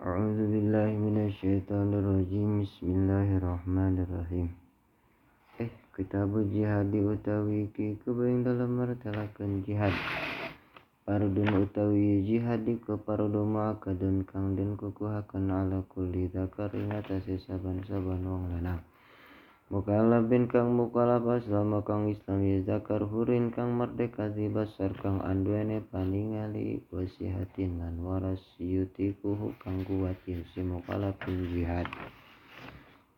A'udzu billahi minasyaitonir rajim. Bismillahirrahmanirrahim. Kitabul jihad utawi iki kebaing dalam martelakeun jihad. Fardun utawi jihad iku fardu muakkadun kang den kukuhaken ala kulli dzakar ing atase saben-saben wong lanang. Mukallafin kang mukallaf aslama kang Islam ya zakar hurin kang merdeka basar kang anduwene paningali wasihatin lan waras yutikuhu kang kuat si mukallafin jihad.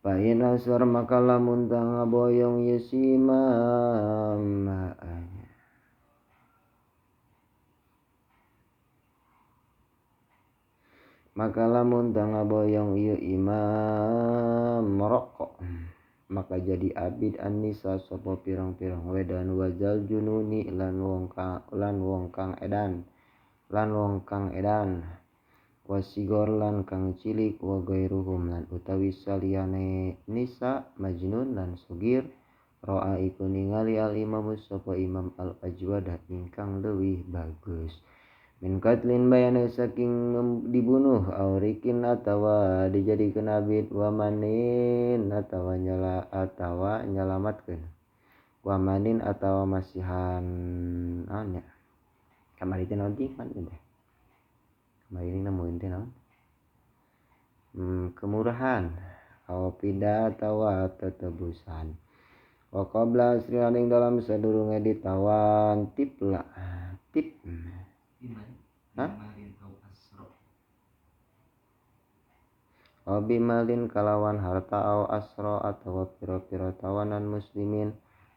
Fa in asar maka lamun tangaboyong ye si imam maka lamun tangaboyong ieu imam merokok maka jadi abid an-nisa sapa pirang-pirang wedan wazal jununi lan wong kang edan wasigor lan kang cilik wa gairuhum lan utawi saliyane nisa majnun lan sugir ro'a iku ningali al imamu sapa imam al ajwadah ingkang leuwih bagus min katlin bayane saking dibunuh aurikin atawa dijadikeun abid wamanin atawa atawa nyalamatkeun wamanin atawa masihan naon nya kamari teh naon teh kamari ini nemuin teh naon kemurahan aw pida atawa tetebusan wa qabla asri ing dalam sadurunge ditawan tipla tip. Hah? Aw bimalin kalawan harta aw asra atawa pira-pira tawanan muslimin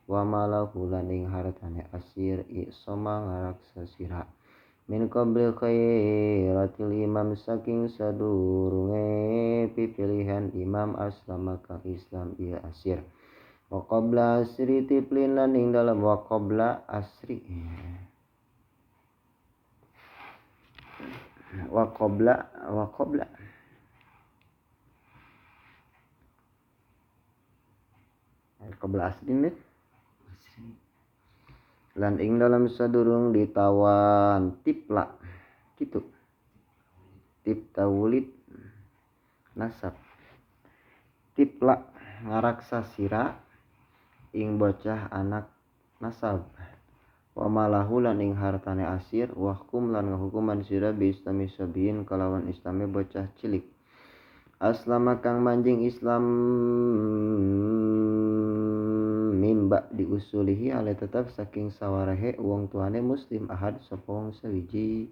wa malahu lan ing hartane asir isoma ngaraksa sira min qabli khairatil imam saking sadurunge pipilihan imam aslama kang Islam ieu asir wa qabla asri tiplin lan ing dalem wa qabla asri wa qabla qabla asrin lan ing dalam sadurung ditawan tipla kitu tip tawulid nasab tipla ngaraksa sira ing bocah anak nasab wa malahu lan ing hartane asir wahkum lan ngahukuman sira bi islami sabiin kalawan islame bocah cilik aslama kang manjing Islam mimba diusulihi ale tetap saking sawarehe wong tuane muslim ahad sapa wong sawiji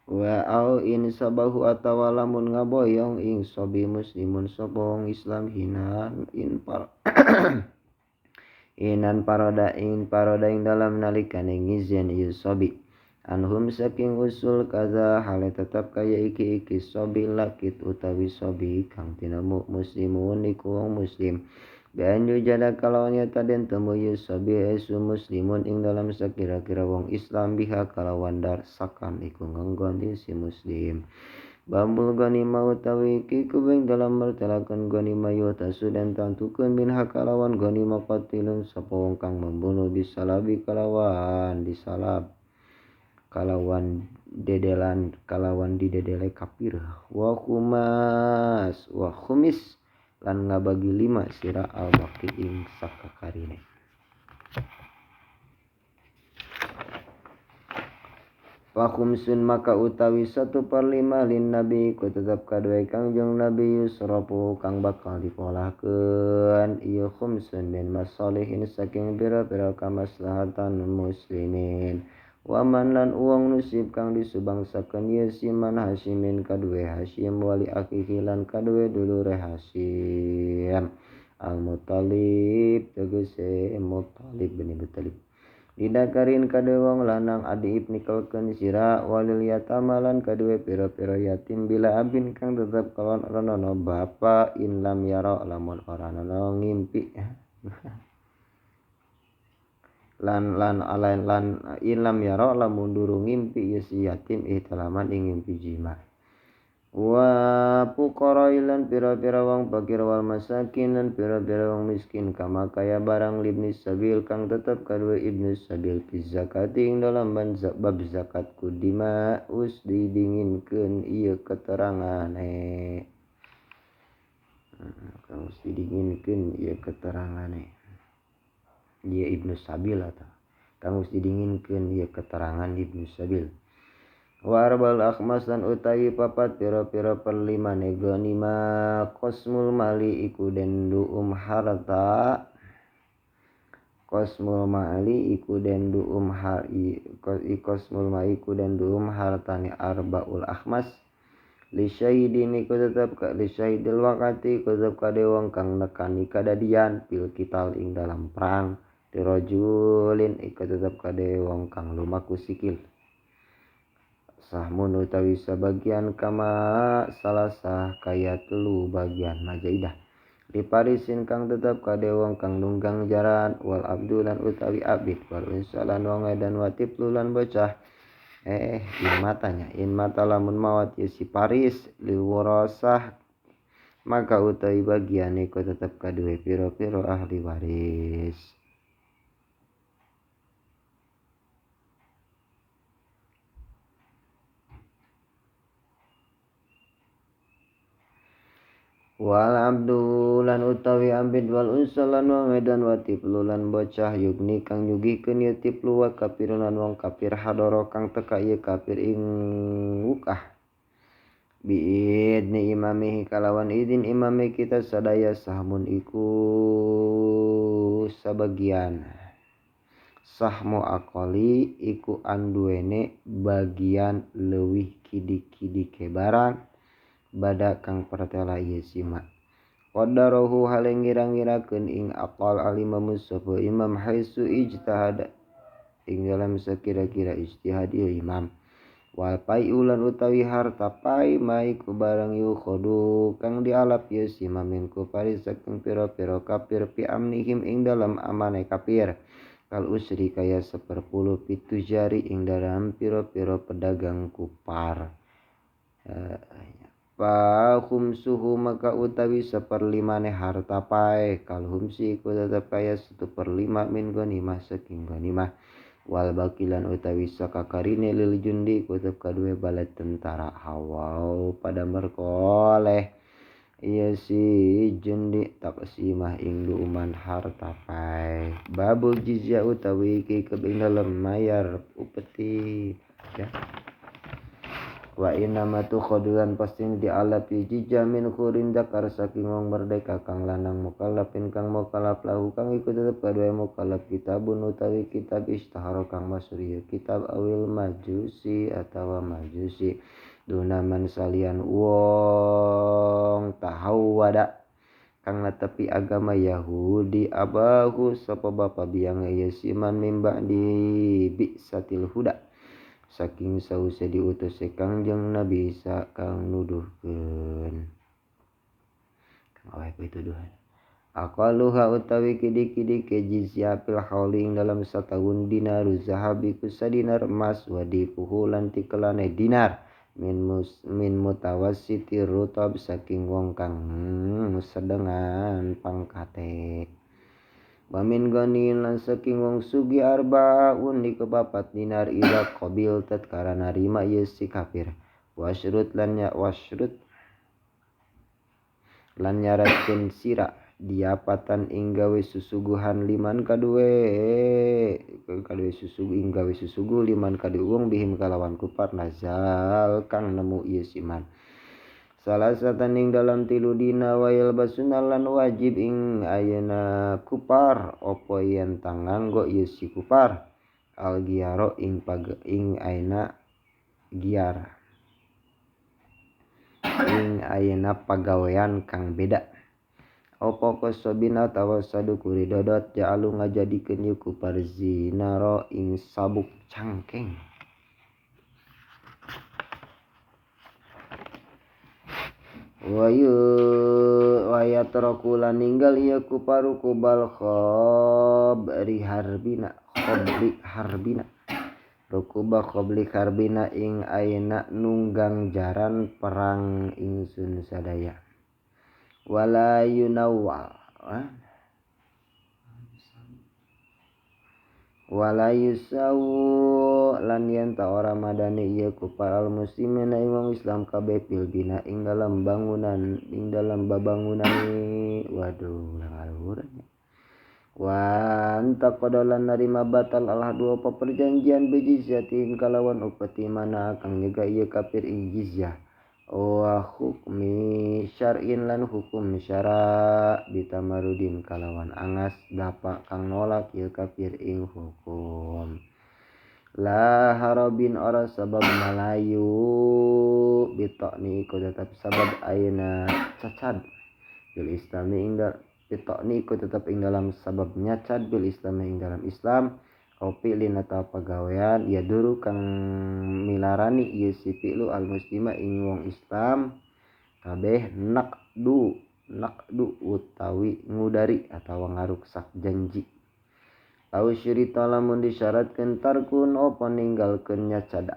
wa au in sabahu atawa lamun ngaboyong ing sabi muslimun sapa wong Islam hinan in par inan paroda ing dalam nalikane ngizin ieu sobi anhum saking usul kaza hale tetap kaya iki-iki sobi lakit utawi sobi kang tinemu muslimun iku wong muslim ben yujada kalawan nyata den temu ieu sobi esu muslimun ing dalam sakira-kira wong Islam biha kalawan darsakan iku nganggon si muslim. Bambul ghanimah utawi iki kubeng dalam mertelakeun ghanimah yutasu dan tantukeun minha kalawan ghanimah qatilun sapa wong kang membunuh bisalabi kalawan disalab kalawan dedelan kalawan didedele kafir wa khumas wa khumis lan ngabagi lima sira al baqi ing sakakarine. Fakhumsun maka utawi 1/5 lin nabi ku tetep kaduwe Kangjeng Nabi yusrafu kang bakal dipolahkeun ieu khumsun min masalihin saking pira-pira kamaslahatan muslimin wa man lan uwong nusib kang disubangsakeun ieu siman Hasyimin kaduwe Hasyim wali akhihi lan kaduwe dulure Hasyim Al Muttalib tegese Muttalib bin Muttalib didakarin kaduwe wong lanang adi ibni kelkeun sira walil yatama lan kaduwe pira-pira yatim bila abin kang tetep kalawan ora ana bapa in lam yara lamun ora ana ngimpi lan lan alain lan in lam yara lamun durung ngimpi ieu si yatim ihtalaman ing ngimpi jima. Wa fuqara lan pira-pira wong fakir wal masakin lan pira-pira wong miskin kama kaya barang libni sabil kang tetep kadue ibnu sabil fi zakati ing dalam bab zakat kudima us didinginkeun ieu keterangane. Kang us didinginkeun ieu keterangane. Ieu ibnu sabil atau kang us didinginkeun ieu keterangan ibnu sabil. Wa arbal akhmas lan utawi papat pira-pira perlimane ghanima qasmul mali iku den duum harta qasmul mali iku den duum qasmul mali iku den duum hartane arbaul akhmas li syahidin iku tetep ka li syahidil waqati iku tetep kade wong kang nekani kadadian fil qital ing dalam perang dirajulin iku tetep kade wong kang lumaku sikil sahmun utawi sabagian kama salasah kaya telu bagian majaidah diparisin kang tetep kade wong kang nunggang jaran wal abdu lan utawi abid wal unsa lan wong edan wa tiflu lan bocah in matanya in mata lamun mawat ye si paris liwarasah maka utawi bagian iku tetep kaduwe pira-pira ahli waris. Wal abdu lan utawi abid wal unsa lan wong edan wa tiflu lan bocah yugni kang nyugihkeun ieu tiflu wa kafir lan wong kafir hadara kang teka ieu kafir ing wukah biidni imamihi kalawan izin imame kita sadaya sahmun iku sabagian sahmu aqali iku anduene bagian leuwih kidik-kidike barang bada kang pertela ieu sima qadarahu hale ngira-ngirakeun ing aqal alimam sapa imam haitsu ijtahada ing dalam sakira-kira ijtihad ieu imam wal pai'u lan utawi harta pai mai ku barang yukhodu kang dialap ieu sima min kufari saking pira-pira kafir fi amnihim ing dalam amane kafir kal usri kaya 1/10 pitujari ing dalam pira-pira pedagang kupar. Fa khumsuhu maka utawi 1/5 harta pae kal humsi iku tetep kaya 1/5 min ghanimah saking ghanimah wal bakilan utawi sakakarine lil jundi iku tetep kaduwe bala tentara hawau pada merkoleh ieu si jundi taqsimah ing duuman harta pae. Babul jizyah utawi iki kebing dalem mayar upeti ya. Wa inna ma tukhadulan pasti dialapi jizya min khurin dakar saking wong merdeka kang lanang mukallafin kang mukallaf lahu kang iku tetep kaduwe mukallaf kitabun utawi kitab istahara kang masyhur kitab awil majusi atawa majusi dunaman salian wong tahawada kang netepi agama Yahudi abahu sapa bapa biang ieu siman mimba di bisatil huda saking sause diutus Kangjeng Nabi Isa kang nuduhkeun kang aweh pituduhan aqaluha utawi kidi-kidi ke jizyah fil hauli ing dalam satahun dinaru zahabi ku sadinar emas wa dikuhu lan tikelane dinar min mutawassiti rutab saking wong kang sedengan pangkate. Wa min ghanin lan saking wong sugih arbaun iku papat dinar ila qabil tatkala narima ieu si kafir wasyrut lan ya wasyrut lan nyaratkeun sira diapatan ing gawe susuguhan liman kaduwe susugu ing gawe susugu liman kaduwe wong bihim kalawan kupar nazal kang nemu ieu siman salah sataning dalam 3 dina wayal basuna lan wajib ing ayeuna kupar opo yen tang nganggo ieu si kupar al giaro ing ing ayeuna giar ing ayeuna pagawean kang beda opo kosobina atawa sadukuri dodot ja'alu ngajadikeun ieu kupar zinaro ing sabuk cangkeng. Wayu wayatraku lan ninggal ieu kuparu kubal khabri harbina khabri harbina Rukuba qabli harbina ing ayeuna nunggang jaran perang ingsun sadaya. Wala yunawwal wala yusawu lan yen ta ora madani ieu kufar al muslimina ing wong Islam kabeh fil bina ing dalam bangunan ing dalam babangunane. Waduh ngaluhur wa antaqadalan narima batal Allah dua apa perjanjian bijizyatin kalawan upeti mana kang nyegah ieu kafir ing jizyah wa hukmi syar'in lan hukum syara bitamarudin kalawan angas dapa kang nolak ieu kafir ing hukum la harabin ora sabab malayu bitokni iku tetep sabab ayeuna cacad bil islami ing bitokni iku tetep ing dalam sabab nyacad bil islami ing dalam Islam opi lin atawa pagawean ya duru kang milarani ieu si fi'lu al muslima ing wong Islam kabeh naqdu naqdu utawi ngudari atawa ngaruksak janji. Au syurita lamun disyaratkeun tarkun apa ninggalkeun nyacad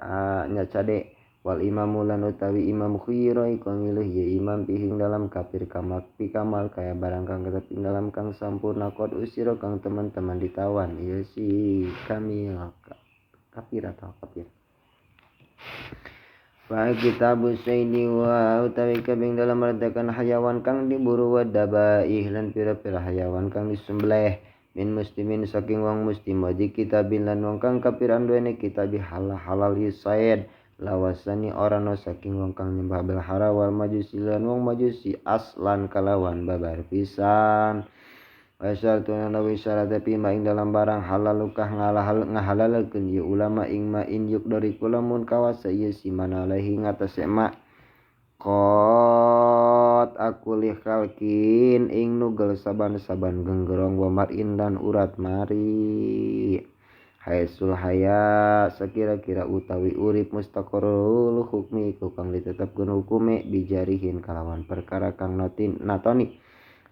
nyacade wal imamu lan utawi imam khuyira iku milih ye imam pihing dalam kafir kamal pikamal kaya barang kang tetep ing dalam kang sampurna qad usira kang teman-teman ditawan ieu si kamil kafir atau kafir. Fa kitabu saidi wa utawi kabing dalam merdakan hayawan kang diburu wa dabaih lan pira-pira hayawan kang disembelih min muslimin saking wong muslim wa kitabin lan wong kang kafir anduene kitabi halal halal yusaid lawasani ora no saking wong kang nyembah belhara wal majusi lan wong majusi aslan kalawan babar pisan. Wa syartuna nawi syarat pima ing dalam barang halal lukah ngahalalakeun ieu ulama ing ma in yuk dari kulamun kawasa ieu si manalehi ngatasé ma qat akuli khalqin ing nugel saban-saban genggerong wa mar'in lan urat mari haisul haya sekira-kira utawi urip mustaqarrul hukmi iku kang ditetepkeun hukume bijarihin kalawan perkara kang notin natoni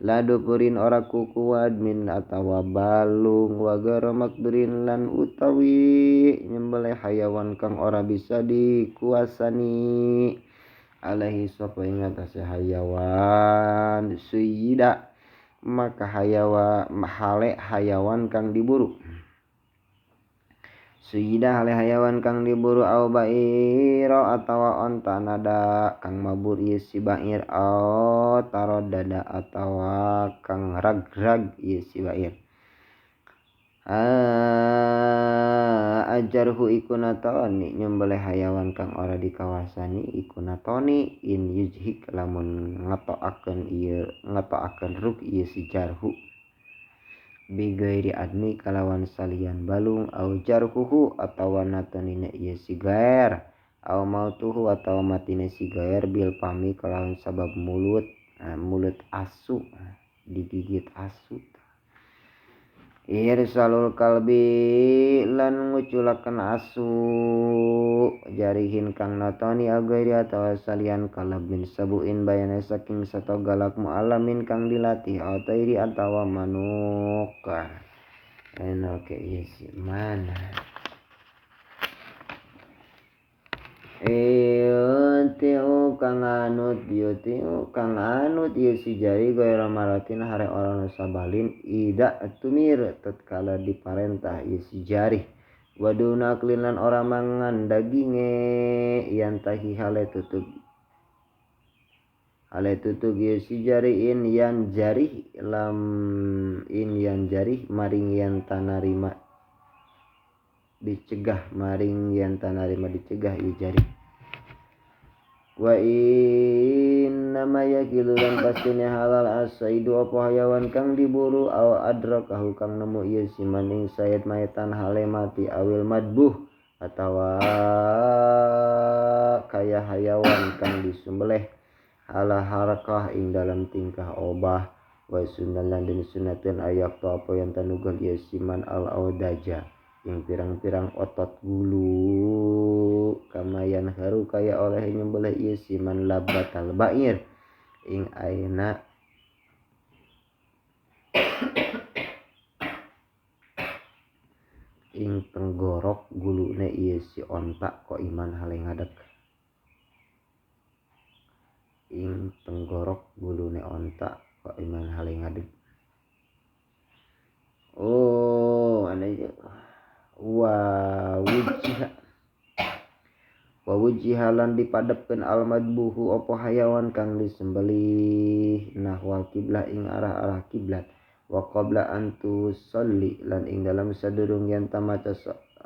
ladupurin ora kukuad min atawa balung wa makdurin lan utawi nyembelih hayawan kang ora bisa dikuasani alaihi sapa ing atase hayawan suyida maka hayawa hale hayawan kang diburu suyida hale hayawan kang diburu au bairo atawa onta nada kang mabur ieu si bair au tarodada atawa kang rag-rag ieu si bair ajarhu iku natoni nyembelih hayawan kang ora dikawasani iku natoni in yujhik lamun ngetoakeun ieu ngetoakeun ruk ieu si jarhu bigairi admi kalawan salian balung au jarhuhu atawa natonina ieu si gaer au mautuhu atawa matine si gaer bil pami kalawan sabab mulut mulut asu digigit asu. Irsalul kalbi lan nguculakeun asu jarihin kang natoni agairi atawa salian kalab min sabuin bayane saking sato galak mualamin kang dilatih atau iri atawa manuk. Oke ieu si mana tiu kang anut tiu kang anut ieu si jari gaira maratin hare ora nu sabalin ida tumir tatkala diparentah ieu si jari waduna aklin lan ora mangan daginge yantahi hale tutug ieu si jari in yan jarih lam in yan jarih maring yan tanarima dicegah maring yan tanarima dicegah ieu jari. Wa inna ma yakilu lan pastine halal as-saidu apa hayawan kang diburu aw adrakahu kang nemu ieu si maning sayid maitan hale mati awil madbuh atawa kaya hayawan kang disembelih ala harakah ing dalam tingkah obah wa sunnah lan den sunatun ayak apa yang tanugel ieu siman al audaja yang pirang-pirang otot gulu kamayan haru kaya oleh nyembelih ieu siman labatal bair ing ayeuna ing tenggorok gulune ieu si onta ko iman hale ngadeg ing tenggorok gulune onta ko iman hale ngadeg. Oh aneh wa wujha wa wujhiha lan dipadepkeun al madbuhu apa hayawan kang disembelih nahwal kiblah ing arah-arah kiblat wa qabla an tusalli lan ing dalam sadurung yen tamaca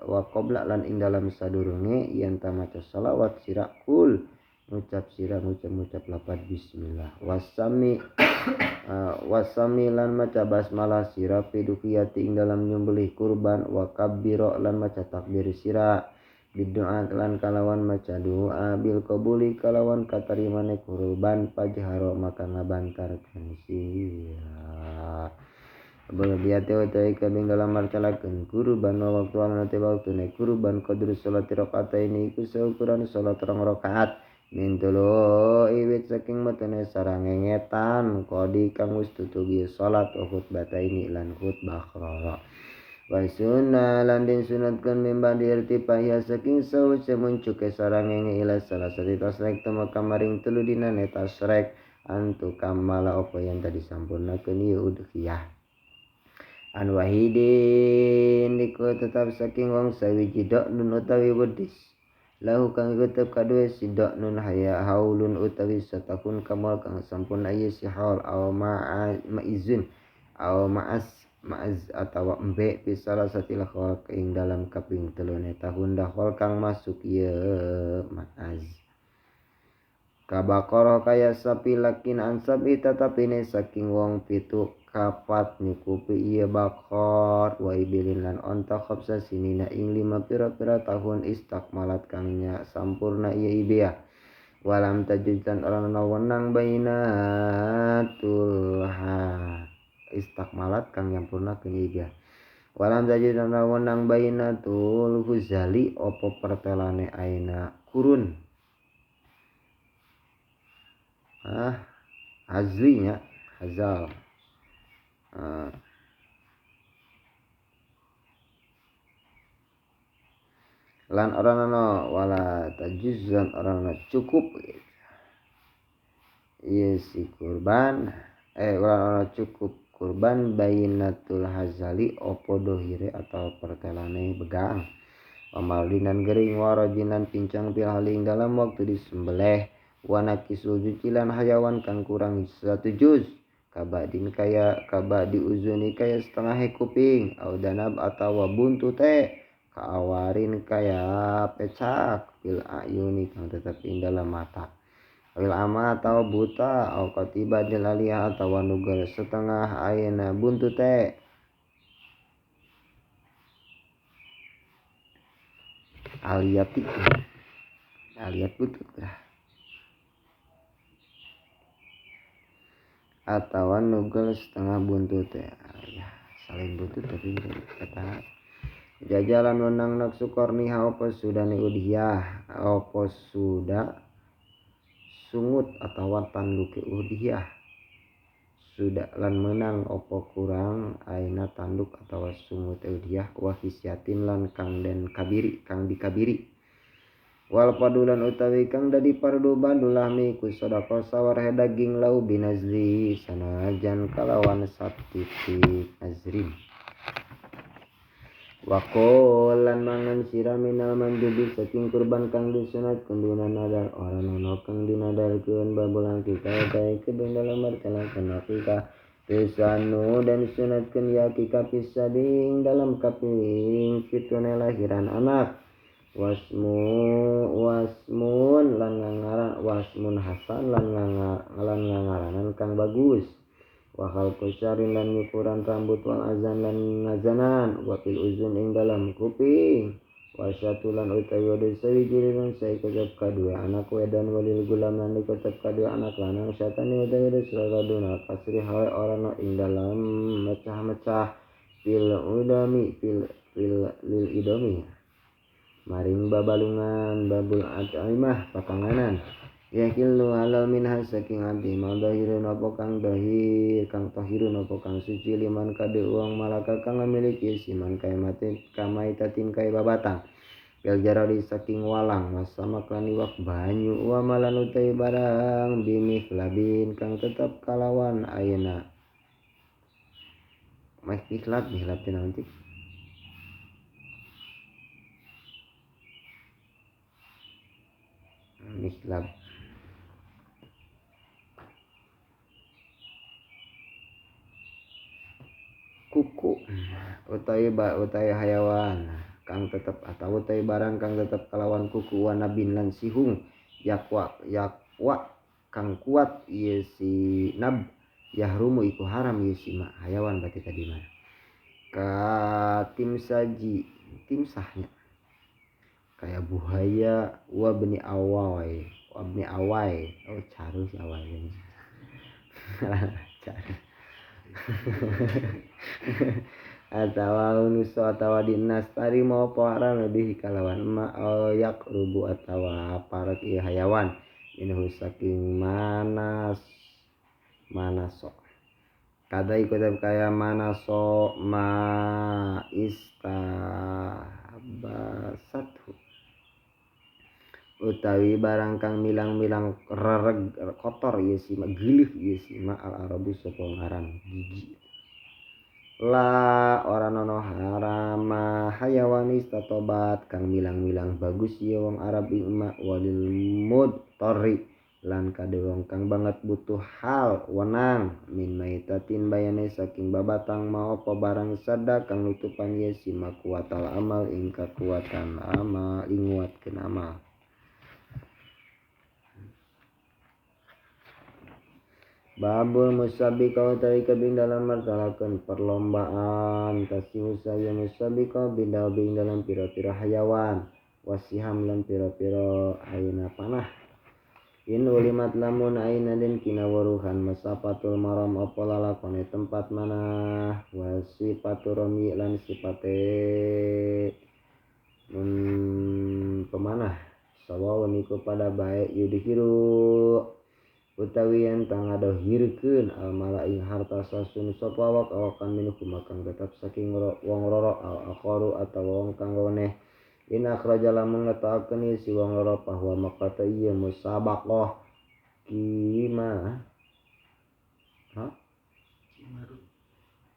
wa qabla lan ing dalam sadurunge yen tamaca selawat sira kul ngucap sira ngucap-ngucap lapad bismillah wasami wasami lan maca basmalah sira fi duhiyati ing dalam nyembelih kurban wa kabbira lan maca takbir sira bidoa lan kalawan maca doa bil qabuli kalawan katarimane kurban pajharo maka ngabantarkeun sira. Berbiate utawi kabeh dalam marcalakeun kurban wa waktu lan te waktune kurban qadru salat rakaataini iku saukuran salat rong rakaat min tulu iwit saking metune sarangengetan qadi kang wis tutugi salat khutbataini lan khutbah krara. Wa sunnah lan den sunatkeun mimba dirtipaya saking sawise muncuke sarangenge ila salasati tasrek tumeka maring telu dinane tasrek antu kamala apa yang tadi sampurnakeun ieu udhiyah. An wahidin iku tetap saking wong sawiji dok nun utawi wedhis lahu kang tetep kaduwe si dok nun haya haulun utawi satahun kamal kang sampurna ieu si haul aw ma'izun aw ma'as ma'az atawa embe fi salasatil khalq ing dalam kaping telune tahun dahol kang masuk ieu ma'az. Kabaqara kaya sapi lakin ansabi tetapine saking wong pitu kapat nyukupi ieu bakor wa ibilin lan onta khamsa sinina ing lima pira-pira tahun istakmalat kang nya sampurna ieu ibiah walam tajud lan ora ana wenang bainatul ha istakmalat kang nyampurna keun walam tajid ana wenang bainatul huzali opo pertelane aina kurun hazlinya hazal lan ora ana wala tajuz lan ora ana cukup ieu si kurban ora ana cukup kurban bainatul hazali opo dohire atau pertelane begang pamalinan gering warajinan pincang pil haling dalam waktu disembelih wanakisul jucilan hayawan kang kurang satu juz kabadin kaya kabadi uzuni kaya setengah kuping au danab atawa buntute kaawarin kaya pecak pil ayuni kang tetep ing dalam mata wil ama atau buta au katiba dilaliyah atau nugal setengah ayeuna buntute aliyati aliyat butut lah atau nugal setengah buntut ya saling buntut tapi kata jajalan wenang nafsu korniha apa sudane udhiyah apa sudah sungut atau tanduke udhiyah sudah lan menang opo kurang aina tanduk atau sungut udhiyah wa hisyatin lan kang den kabiri kang dikabiri wal padulan utawi kang dadi pardu bandulahmi ku sedekah sawareh daging lau binazli sanajan kalawan satitik azrin Waqol lan mangan sira minal mandubi saking kurban kang disunatkeun dina nadar ora nono kang dinadarkeun babul hakikah utawi kebeng dalam martelakeun hakikah pisanu dan sunatkeun ya hakikah pisabing dalam kaping pitune lahiran anak wasmu wasmun lan ngangaran wasmun hasan lan ngangaranan kang bagus wahal kusyarin lan nyukuran rambut wal azan lan ngazanan wapil uzun ing dalam kuping wasyatulan utawi wedhus sawiji lan saiketep kadua anak wedan walil gulam lan diketep kadua anak lanang syatani utawi wedhus raduna kasri hawe ora ana ing dalam mecah-mecah fil udami fil lil idomi maring babalungan babul at'imah papanganan Yakilu halal minha saking abdi madhahirun apa kang dahir kang tahirun apa kang suci liman kade uang malaka kang ngamiliki siman kaimatin kamaitatin kai babatang bil jarari saking walang wasama lan iwak banyu wa malan utai barang bimihlabin kang tetep kalawan ayeuna mihlab mihlab teh naon teh mihlab kuku utawi utawi hayawan kang tetep atau utawi barang kang tetep kalawan kuku wanabin lan sihung yakwa yakwa kang kuat ieu si nab yahrumu iku haram ieu si ma hayawan berarti tadi mah ka timsaji timsahnya kayak buhaya wabni awai wabni awai oh caru si awai caru atawa nuso atawa dinas tari mau haram lebih kalawan ma yak rubu atawa parak ieu hayawan minhu saking manas manaso kada iku kaya manaso ma istabasathu utawi barang kang milang-milang rereg kotor ieu si ma geuleuh ieu si ma al arabu sapa ngaran gigi la ora nono harama hayawan istatobat kang milang-milang bagus ieu wong Arab ing ma walil mudtarri lan kade wong kang banget butuh hal wenang min maitatin bayane saking babatang mau apa barang sada kang nutupan ieu si ma kuwatal amal ing kakuatan amal ing nguatkeun amal. Babul musabiqah utawi kabing dalam martalakeun perlombaan tasihu saya musabiqah bidal bing dalam pira-pira hayawan wasiham lan pira-pira ayeuna panah in ulimat lamun ayeuna den kinawaruhan masafatul maram apa lalakone tempat manah wasifatur rami lan sipate pemanah sawaun iku pada bae yudhiru utawi yen tang ngadohirkeun al mala ing harta sasun sapa awak awakan minhu kang tetep saking wong loro al akharu atawa wong kang weneh in akhraja lamun ngetoakeun si wong loro bahwa maka teh ieu musabaqah kima ha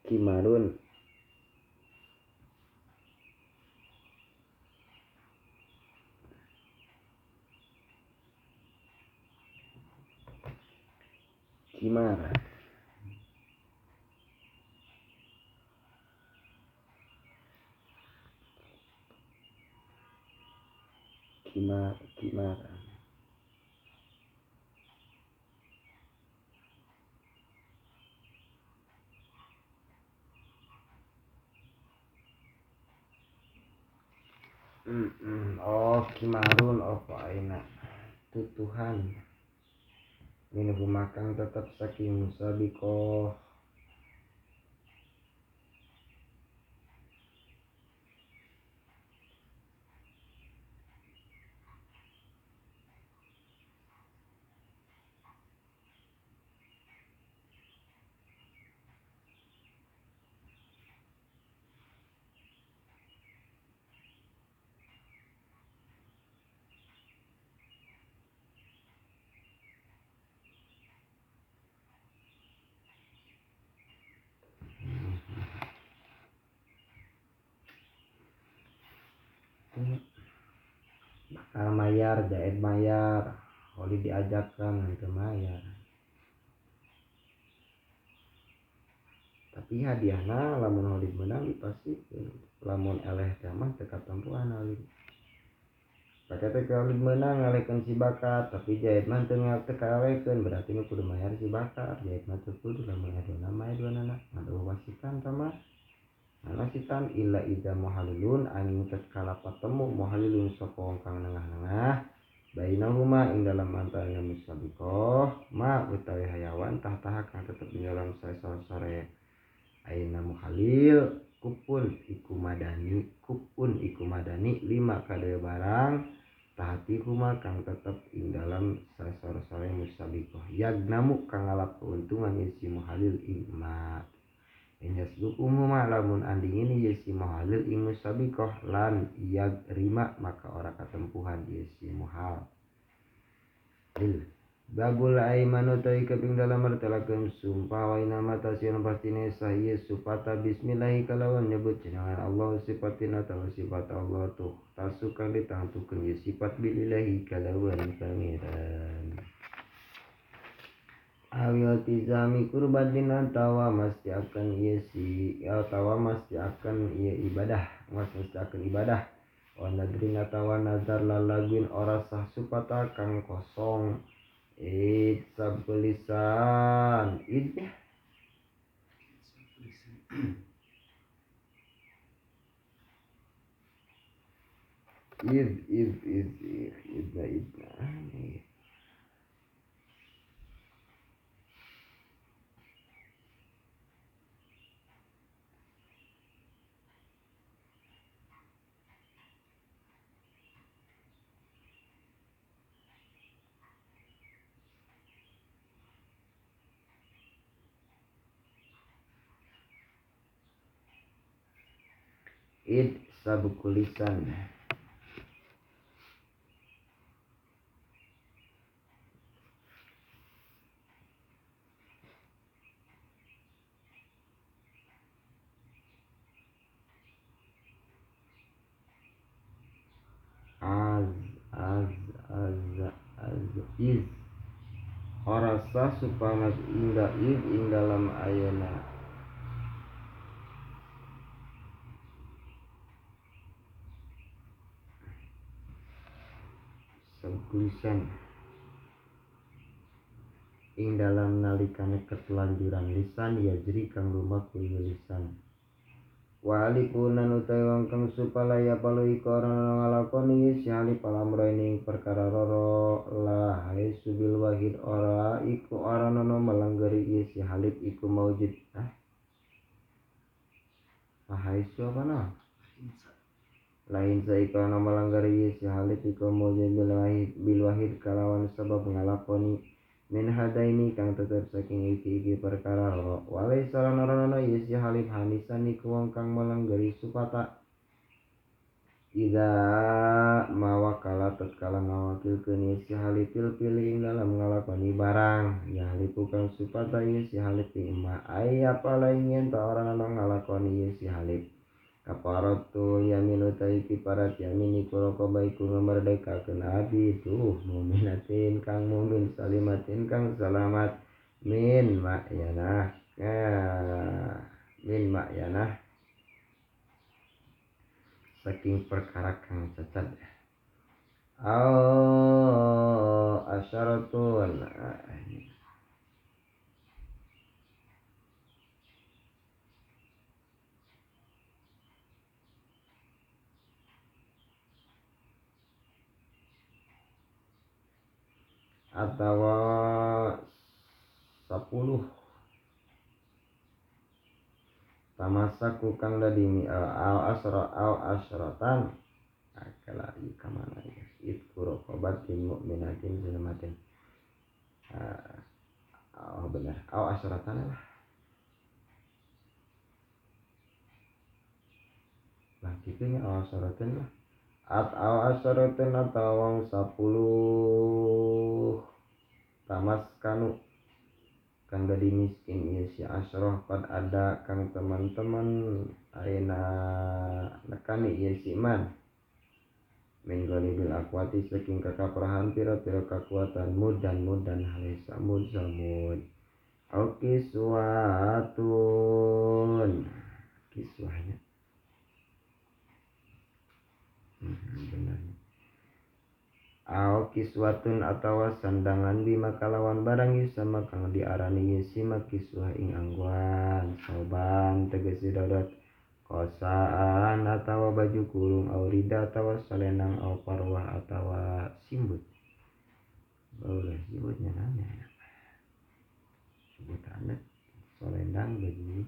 kimarun kimar kimar kimar oh kimarun apa aina tutuhan minhu makang tetep saking musabiqah bakal mayar jaed mayar oli diajakkan nanti mayar tapi hadiahna lamun oli menang pasti lamun eleh teh mah teu katempuan oli pakai teh oli menang ngalekeun si bakat tapi jaed mah teu kaalekeun berarti nu kudu mayar si bakat jaed mah teu kudu lamun adona mah duanana ngaduh wasitan tah mah wasitan illa idza muhalilun angin tatkala patemu muhalilun sapa wong kang nengah-nengah bainahuma ing dalam antaranya musabiqah ma utawi hayawan tahtaha kang tetep ing dalam sore-sore aina muhalil kupun iku madani lima kade barang Tahtihuma kang tetep ing dalam sasor-sore musabiqah yagnamu kang ngalap keuntungan ye si muhalil ing ma inyasbukuhuma lamun andingini ye si muhalil ing musabiqah lan yagrima maka ora katempuhan ye si muhal lil. Babul aimanu tai kaping dalam martelakeun sumpah wa inama tasyon pastine sah ieu supata bismillahi kalawan nyebut jenengan Allah sifatin atawa sifat Allah tuh tasukang ditangtukeun ieu sifat bilillahi kalawan pangeran. Awil tizami kurbatin atawa masti akan ieu si atawa masti akan ieu ibadah, masti akan ibadah. Wa nadrin atawa nazar lalaguin ora sah supata kang kosong. Id sabelisan id ya id id id id id id id sabkulisan az az az az iz ora sah supana inda id ing dalam ayana tulisan ing dalam nalikane ketelanjuran lisan yajri kang lumaku lisan walikunan utawi wong kang supalaya palu iku ora ngalakoni si halif alamroini ing perkara loro la haisu bil wahid ora iku ora ana melanggeri si halif iku maujud haisu apa no lain saika ana melanggari si halif iku maujud bil wahid kalawan sebab ngalakoni min hadaini kang tetep saking iki-iki perkara loro walai sarana ana si halif hanisan iku wong kang melanggari supata ida mawakala tatkala ngawakilkeun si halif pilih ing dalam ngalakoni barang ya halifu kang supata si halif ing ma aya palaing yen ta ora ana ngalakoni si halif kaparatul yamin utai kiparat yamin iku raqaba iku ngamerdekakeun abdi tuh muminatin kang mumin salimatin kang selamat min ma'yanah min ma'yanah saking perkara kang cacat au asyaratun atawa 10 tamasaku kang dadi al asra al asratan akala ieu ka mana ya itku raqabatin mu'minatin zulmatin oh benar al asratan lah lah kitu nya al asratan lah at al asratan atawa wong 10 tamaskanu kang dadi miskin ieu si asroh qad ada kang teman-teman ayeuna nekani ieu si man min ghalibil aqwati saking kakaprahan pira-pira kakuatan mud dan hale samud samud au kiswatun kiswahnya benar au kiswatun atawa sandangan bima kalawan barang sama kang diarani yusima kiswah ing angguan soban tegese dodot kosaan atawa baju kurung au rida atawa salenang au parwah atawa simbut boleh simbutnya nanya sebutannya selendang baju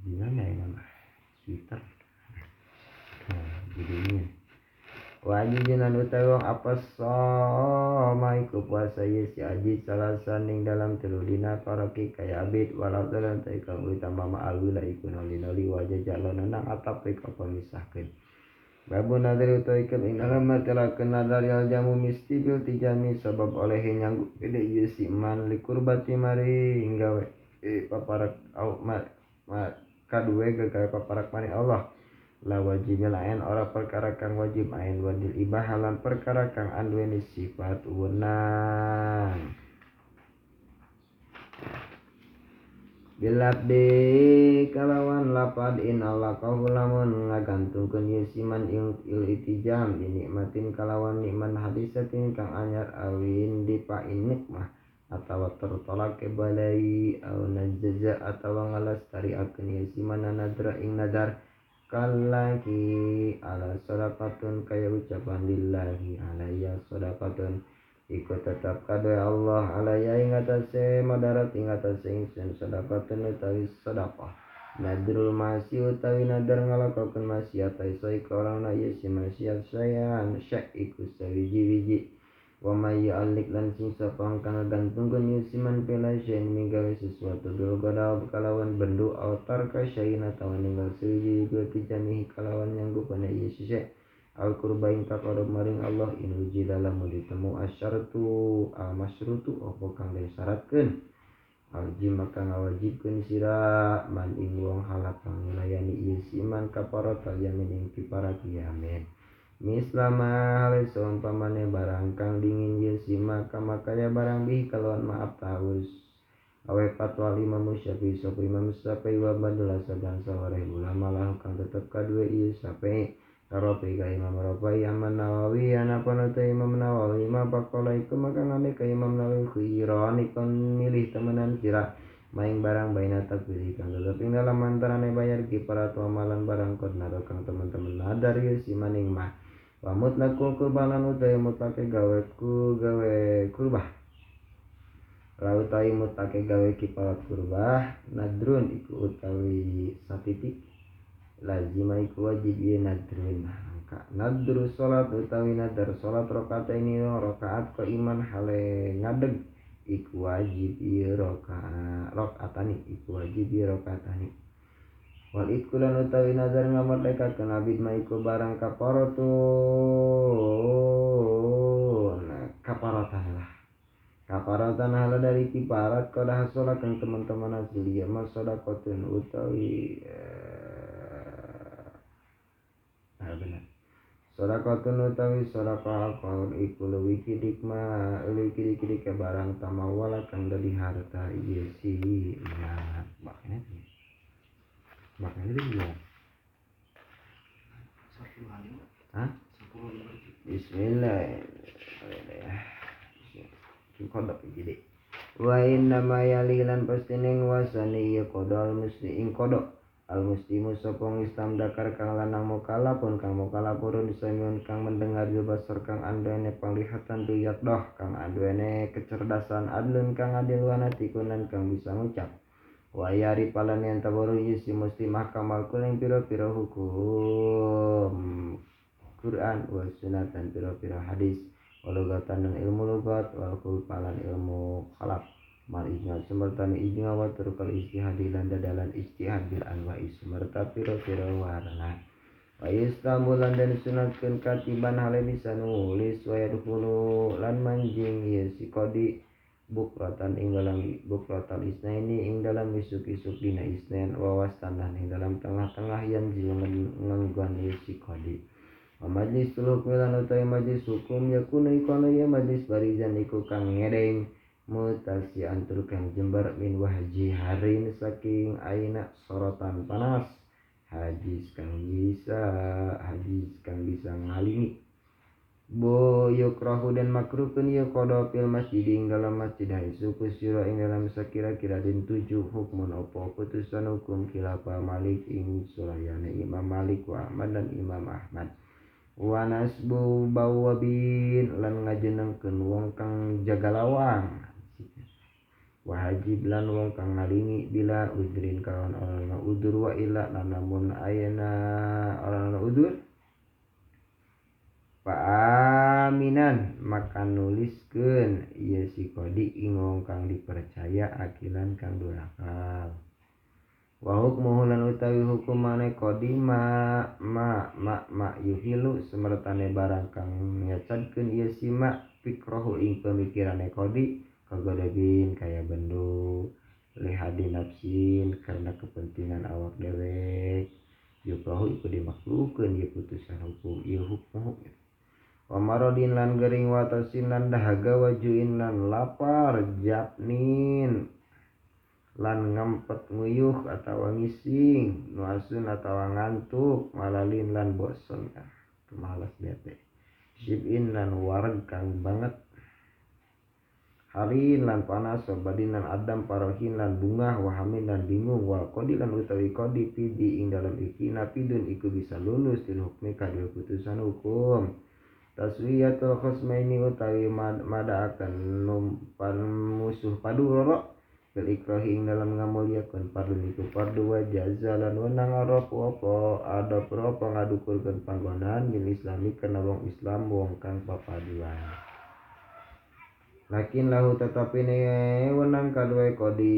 gimana ya nama sweater nah, judulnya wa Wa ajinan utawi wong apa soma iku puasa ye si aji salasan ing dalam telu dina koroki kaya abid walau dalam ta ikang utama ma'al wila iku noli-noli wajah jalon nang atap ik apa misahkeun. Babu nadar utawi ikem ing dalam matelakeun nadar yal jamu misti bil tijami sabab oleh nyanggup gede ieu si man likurbati maring gawe paparak au ma kaduwe gawe paparak maring Allah. La wajib lain ora perkara kang wajib ain wadil ibahalan perkara kang anduweni sifat wenang. Bilabdi kalawan lapad in Allah kau lamun ngagantungkeun ieu siman il itijam dinikmatin kalawan nikman hadisatin kang anyar awin dipain nikmah atawa tertolak ke balai au najaza atawa ngalastariakeun ieu siman nadra ing nadar kalaki ala sadaqatun kaya ucapan lillahi alaiya sadaqatun iku tetap kadue Allah alaiya ing atase madarat ing atase ingsun sadaqatun utawi sadaqah. Nadrul masi utawi nadar ngalakokeun maksiat iso iku ora ieu si maksiat sayan syek iku sawiji-wiji. Wa may yu'alliq lan sing sapa kang gantungkeun ieu si man pilasyen minggawe sesuatu bil godab kalawan bendu autar ka syai'in atawa ninggal sawiji bil tijamihi kalawan nyanggupana ieu si syai' al qurba ing taqarrub maring Allah in wujida lamun ditemu asyartu al masyrutu apa kang den syaratkeun al jima kang ngawajibkeun sira man ing wong halak kang nglayani ieu si man kafarat yamin ing kifarat yamin. Mislama hale saumpamane barang kang dingin ieu si maka makaya barang bih kalawan maaf taus awe fatwa Imam Syafi'i sapa Imam Syafi'i wa badala saban sawareh ulama lah kang tetep kadue ieu Syafi'i Rafi ka Imam Rafi Imam Nawawi anapun ta Imam Nawawi ma pakola iku maka ngane ka Imam Nawawi khairan ikon milih temenan sira maing barang baina takbir kang tetep ing dalam antarane bayar kiparat amalan barang kod naro kang teman-teman nadar ieu si maning mah. Wa mutlaqul qurbanan utawi mutlake gawe ku gawe kurbah. La utawi mutlake gawe kiparat kurbah nadrun iku utawi satitik lazima iku wajib ieu nadrun. Maka nadru salat utawi nadar salat rakaat ini rakaat ko iman hale ngadeg iku wajib ieu rakaat rakaatani iku wajib ieu rakaatani. Wal itkulan utawi nazar ngamerdekakeun abid ma iku barang kafaratun kafaratan lah kafaratan hala dari kifarat kada hasola kang teman-teman hasil ieu mah sedekahun utawi benar sedekahun utawi sedekah qaul iku leuwih kidik mah leuwih kidik ke barang tamawala kang dadi harta ieu si nah makanya makanya itu juga. Hah? Bismillah. Kodok jadi. Wa inna ma yalilan pasti ning wasani ya kodol mesti ing kodok. Al muslimu sapa Islam dakar kang lanang mukallafun kang mukallaf purun samiun kang mendengar basar kang anduene panglihatan tuyakdoh kang anduene kecerdasan adlun kang adil wanatikunan kang bisa ngucap. Wa yari palan yang tabaru isi mesti mahkamah kuling piro-piro hukum Quran wa sunat dan piro-piro hadis walugatan dan ilmu lugat wal kulpalan ilmu khalaf mal ijma sumertani ijma wa turkal ijtihadi lan dadalan ijtihad bil anwa'i sumerta piro-piro warna wa istamulan dan sunatkeun katiban hale bisa nulis wa yadkhulu lan manjing ieu si qadi bukratan ing dalam bukratal isnaini ing dalam isuk-isuk dina isnen wawas tanah ing dalam tengah-tengah yang ngenggon si qadi. Wa majlis hukmi lan utawi majlis hukum yakunu iku ya majlis barizan iku kang ngedeng mutasi antur kang jembar min wahji harin saking aina sorotan panas hadis kang bisa ngalingi. Bo yukrahu dan makruhkeun ieu qada fil masjid ing dalam masjid haitsu kusira ing dalam sakira-kira den tujuh hukmun apa putusan hukum khilafah Malik ing sulayane Imam Malik wa Ahmad dan Imam Ahmad. Wa nasbu bawabin lan ngajenengkeun wong kang jaga lawang wa hajib lan wong kang ngalingi bila udrin kalawan ora udur wa illa lan namun ayana ora udur Paaminan maka nuliskeun ieu si qadi ing wong kang dipercaya akilan kang duwe akal. Wa hukmuhu lan utawi hukumane qadi ma ma ma ma yuhilu semertane barang kang nyacadkeun ieu si ma fikrohu ing pemikirane qadi kagodobin kaya bendu lihadi nafsin karena kepentingan awak dewek yukrohu iku dimakruhkeun ieu putusan hukum ieu hukmu. Wa marodin lan gering watasin lan dahaga wajuin lan lapar japnin lan ngempet nguyuh atawa ngising nuasun atawa ngantuk malalin lan bosen malas bete sibin lan wareg kang banget harin lan panas badin lan adam parohin lan bungah wahamin lan bingung wal qadi lan utawi qadi pidi ing dalam iki napidun iku bisa lulus til hukmi kadue putusan hukum. Taswiyatul khosmaini utawi madaaken numpan musuh padu roro bil ikrahi ing dalam ngamulyakeun fardu iku fardu wa jaza lan wenang arep apa ada apa ngadukurkeun panggonan bil islami kana wong Islam wong kang papaduan. Lakin lahu tetapine wenang kaduwe qadi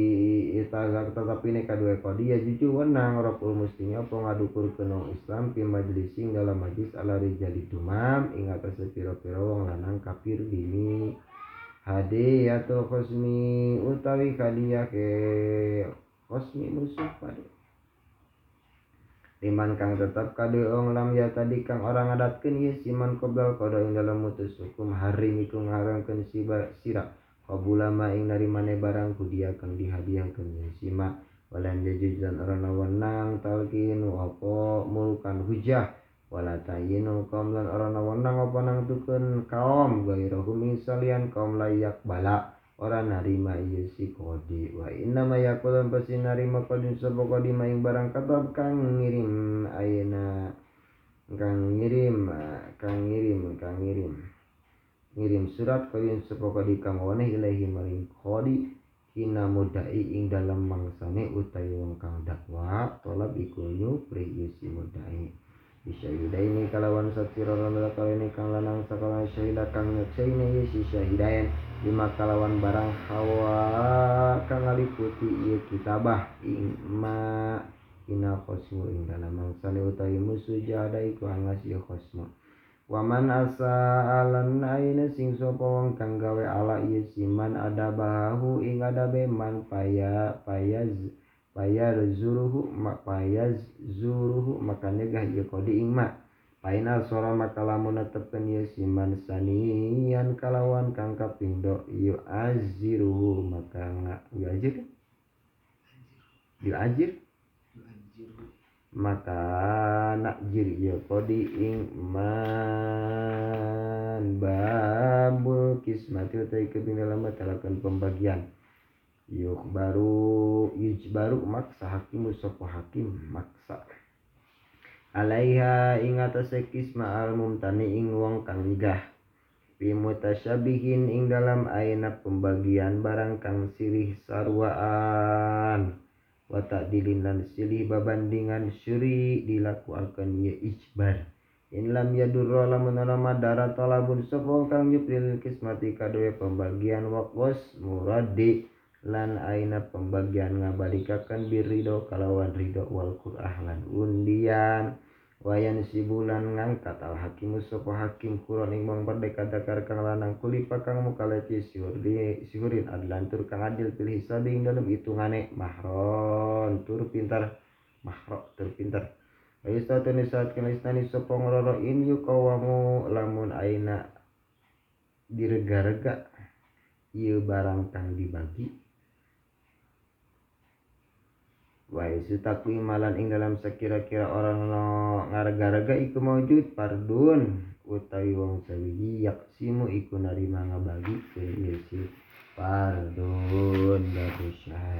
itazak tetapine kaduwe qadi ya juju wenang raful mustinya apa ngadukurkeun wong Islam fi majlising dalam majlis ala rijali dumam ing atase pira-pira wong lanang kafir dini hadiyatul khosmi utawi hadiah ke khosmi musuh padu liman kang tetap kaduwe wong lam ya tadi kang ora ngadatkeun ieu siman qoblal qada ing dalam mutus hukum harim iku ngaramkeun sira qabula ma ing narimane barang kudia kang dihadiahkeun ieu sima walan yajuz lan ora wenang talqin apa mulkan hujah wala tayyinul kaum lan ora wenang apa nangtukeun kaum gairahum ing salian kaum layak bala ora narima ieu si qadi wa inna ma yaqulun pasti narima qadi sapa qadi ing barang katab kang ngirim ayeuna kang ngirim kang ngirim kang ngirim ngirim surat qadi sapa qadi kang weneh ilahi maring qadi hina mudai ing dalem mangsane utawi wong kang dakwa tolab iku nyupri ieu si mudai bisyahidaini kalawan saksi roro kawene kang lanang sakala syahida kang nyekseine ieu si syahidain lima kalawan barang hawa kang ngaliputi ieu kitabah ing ma ina khosmu ing dalem mangsane utawi musuh jahada iku angas ieu khosmu. Waman asa alan aina sing sapa wong kang gawe ala ieu siman adabahu ing adabe man paya payaz payar zuruhu mak payaz zuruhu maka nyegah ieu qadi ing ma painal sora maka lamun netepkeun ieu siman sanian kalawan kang kapindho yu aziruhu maka yu azir yu azir maka nakjir ieu qadi ing man babul kismati utai kebing dalam matalakan pembagian yuk baru yujbaru maksa hakim sapa hakim maksa alaiha ing atase kisma al mumtani ing wong kang nyegah fi mutasyabihin ing dalam aina pembagian barang kang silih sarwaan wa ta'dilin lan silih babandingan syuri dilakuakeun ye ijbar in lam yadurra lamun ana madara talabun sapa kang nyupril kismati kaduwe pembagian waqos muradi lan aina pembagian ngabalikaken birridho kalawan ridho wal qur'ah lan undian wayan sibulan ngangkat al hakimu sapa hakim kuron ing wong merdeka dakar kang lanang kulipa kang mukaleti sihurin adlan tur kang adil fil hisabi ing dalem hitungane mahron tur pintar mahro tur pintar ayustatun saat kana istani sapa ngroro in yukawamu lamun aina direga-rega ieu barang kang dibagi wa istakwi malan ing dalam sekira-kira orang no ngarega-rega iku maujud fardun utawi wong sawiji yaksimu iku narima ngabagi ieu si fardun babu syahid.